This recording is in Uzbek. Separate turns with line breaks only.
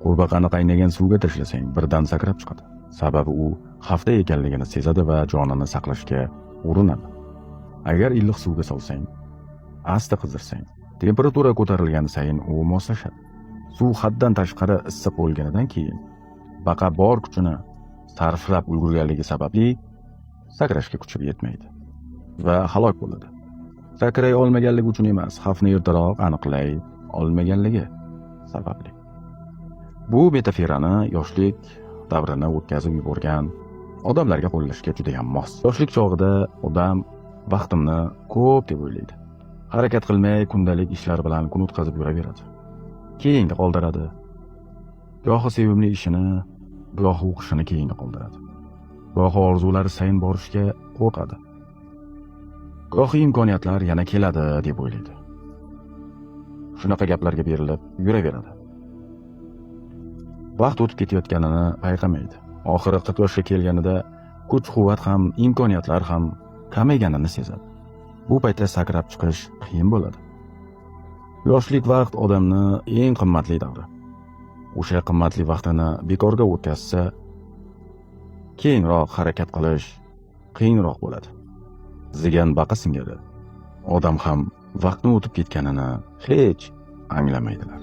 Qurbaqani qaynagan suvga tashlasang, birdan sakrab chiqadi. Sababi u xavfda ekanligini sezadi va jonini saqlashga urinadi. Agar iliq suvga solsang, asta qizdirsang, temperatura ko'tarilgani sayin u moslashadi. Suv haddan tashqari issiq bo'lganidan keyin baqa bor kuchini sarflab ulgurganligi sababli sakrashga kuchi yetmaydi va halok bo'ladi. Sakray olmaganligi uchun emas, xavfni ertaroq aniqlay olmaganligi sababli. Bu metaforani yoshlik davrini o'tkazib yuborgan odamlarga qo'llashga juda ham mos. Yoshlik chog'ida odam vaqtimni ko'p deb o'ylaydi. Harakat qilmay kundalik ishlar bilan kun o'tkazib yuraveradi. Keyinga qoldiradi. Gohi sevimli ishini, gohi o'qishini keyinga qoldiradi. Gohi orzulari sayin borishga qo'rqadi. Gohi imkoniyatlar yana keladi deb o'ylaydi. Shunaqa gaplarga berilib yuraveradi. Vaqt o'tib ketayotganini payqamaydi. Oxiri 40 yoshga kelganida kuch-quvvat ham, imkoniyatlar ham kamayganini sezadi. Bu paytda sakrab chiqish qiyin bo'ladi. Yoshlik vaqt odamni eng qimmatli davri. O'sha qimmatli vaqtini bekorga o'tkazsa, keyinroq harakat qilish qiyinroq bo'ladi. Zigan baqa singari odam ham vaqtni o'tib ketganini hech anglamaydilar.